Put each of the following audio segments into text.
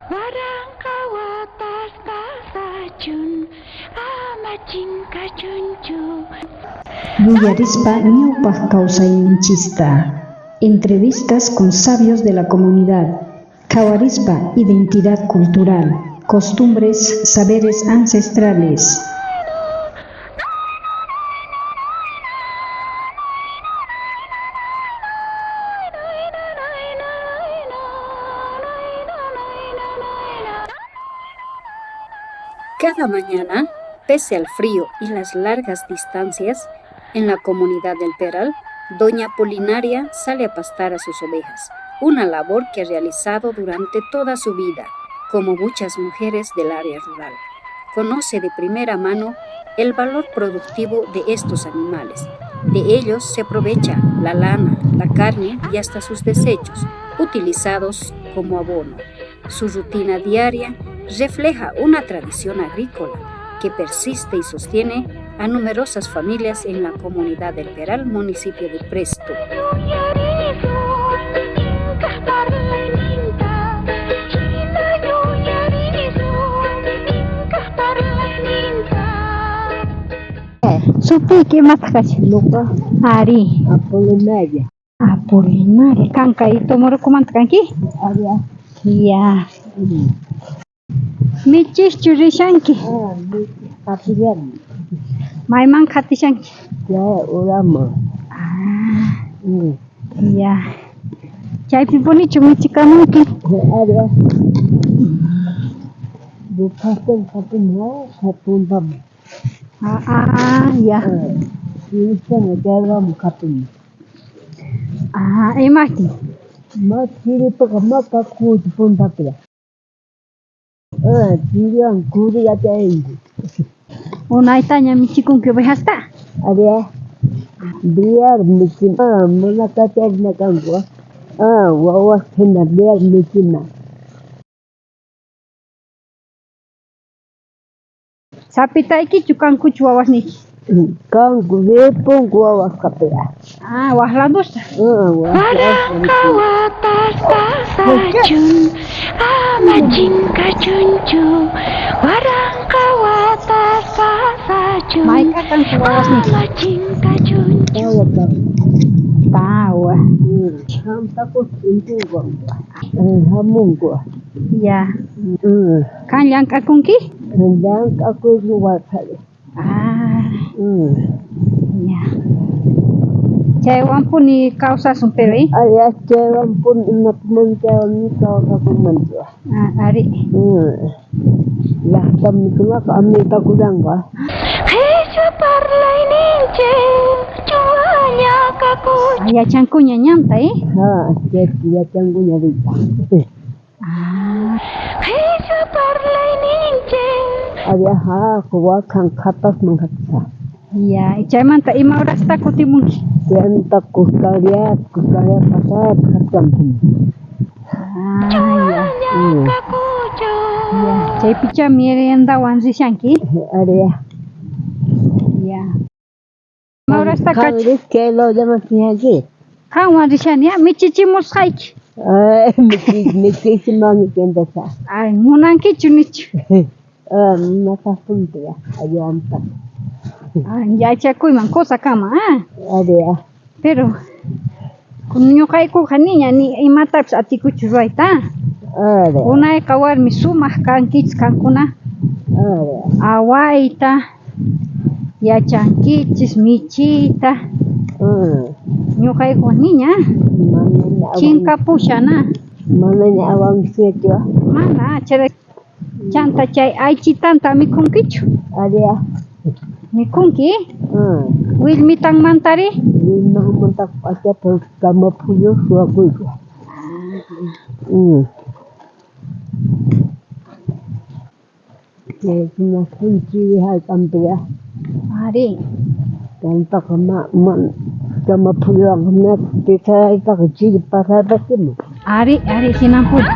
Waranqa watas pasachun, ama chinkachunchu. Yuyarispa ñawpaj kawsayninchista. Entrevistas con sabios de la comunidad. Qhawarispa identidad cultural, costumbres, saberes ancestrales. Cada mañana, pese al frío y las largas distancias, en la comunidad del Peral, doña Polinaria sale a pastar a sus ovejas, una labor que ha realizado durante toda su vida, como muchas mujeres del área rural. Conoce de primera mano el valor productivo de estos animales. De ellos se aprovecha la lana, la carne y hasta sus desechos, utilizados como abono. Su rutina diaria refleja una tradición agrícola que persiste y sostiene a numerosas familias en la comunidad del Peral, municipio de Presto. Sutiyki imataq kashan? Noqa Ari. Apolinaria. Apolinaria. Kanka Itomurukumanta kanki? Aria. Ya. Michiqchu rishanki? Ah, qatillani. Mayman qatishanki? Ya uraman. Ah. Ya. Chaypipunichu michikamunki? Aria. Ruphastan qatinha hatunpam. Ah, ah, ya. Chiristana chaywaman qatini. Ah, imajtin? Ma chiripiqa maka kuti puntapiqa. Ah, chiriwan kuriyachayinku. Unaytaña michikunki ovejasta? Aria. Biar michina, mana kacharina kanku. Ah, wawas hina biar michina. Sapitaykichu kankuchu wawasniyki? Kanku ripunku wawasqa piqa. Ah, waj ladosta. Ah, Waranqa watas pasachun, ama chinkachunchu. Waranqa watas pasachun, Mayk'a kanku wawasniyki? ama chinkachunchu. Tawa kanku. Tawa. Hamtakus intingu. Hamunku. Ya. Kan llank'akunki? Llank'akuyku warkhari. Ah. Ya. Chaywanpuni kawsasun pero, eh? Aria chaywanpuni imapimanta chaywan kawsakunmanchu. Ah, ari. Llaqta mikunaqa amitakullanqa. Qhichwa parlayninchik chuwaña kakuch. Ah, yachankuña ñanta, eh? Ha, chaypi yachankuña riyta. Ah. Qhichwa parlayninchik. Aria ha, wakhan qhapasman qhatisqa. Ya, chaymanta ima horasta kutimunki? Chaymanta kuskaria, kuskaria pasayta qhatikamuni. Ah, ya. Chuwaña kakuchu. Ya, chaypicha meriendawan rishanki? Aria. Ya. Ima horasta Qan kach? riski lawllaman tiyanki? Qanwan rishani, ya, michichimusqayki. Ay, michichimanki chantasa. Ay, munankichu nichu? Ah, munasaqpunti ya, allanta. Ay, yachakuyman kusa kama, ah. Aria. Pero ñuqaykuqa niña ni imatapis atikuchu ruwayta. Aria. Unayqa warmi sumaq kankichis qankuna. Aria. Awayta yachankichis, michiyta. Ñuqayku niña. Manaña Chinkapusha na. Manaña awankichu. Mana, chay chanta chay aychitanta mikhunkichu? Aria. Mikhunki? Willmitanmantari? Willmanmanta p'achata kamaphullu suwakuyku. Chaykuna chiri hallp'anpiqa. Ari. Chantaqa ma kamaphulluwanqa tisaraytaqa chiri pasarpachimun. Ari, ari, hinanpuni.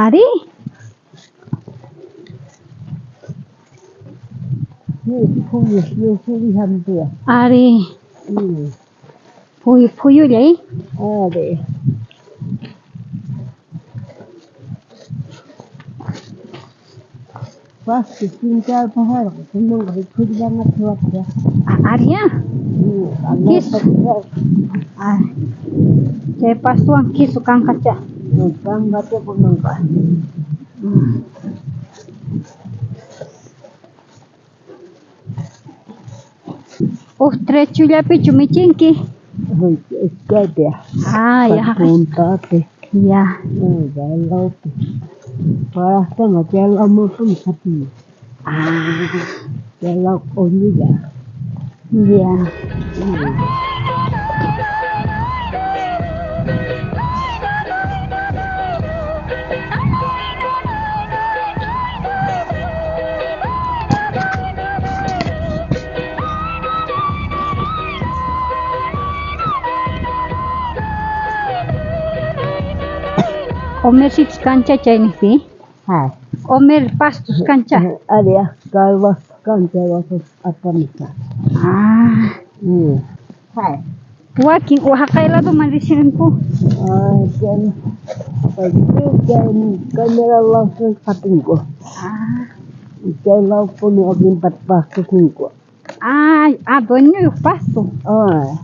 Ari. Ari. Phuyu phuyulla eh. Ari ah. Kisu. Ah. Chay pastuwan kisu kanqachá. Uj trechullapichu michinki? Ah, ya. Puntapi. Ya. Chay Parastama chay lawmanpuni qhatini. Ah. Chay law q'uñilla. Ya. Q'umirsichus kancha chaynejpi. Ha. Q'umir pastus kancha. Ari, kay kan chay wasas apamisa. Ah. Ha. Wakin jaqay ladoman rishanku. Ah, chay chay cañera lawpi qhatinku. Ah. Chay lawpuni wakinpata pastusninku. Ah, ah, dueñoyuq pasto. Ah.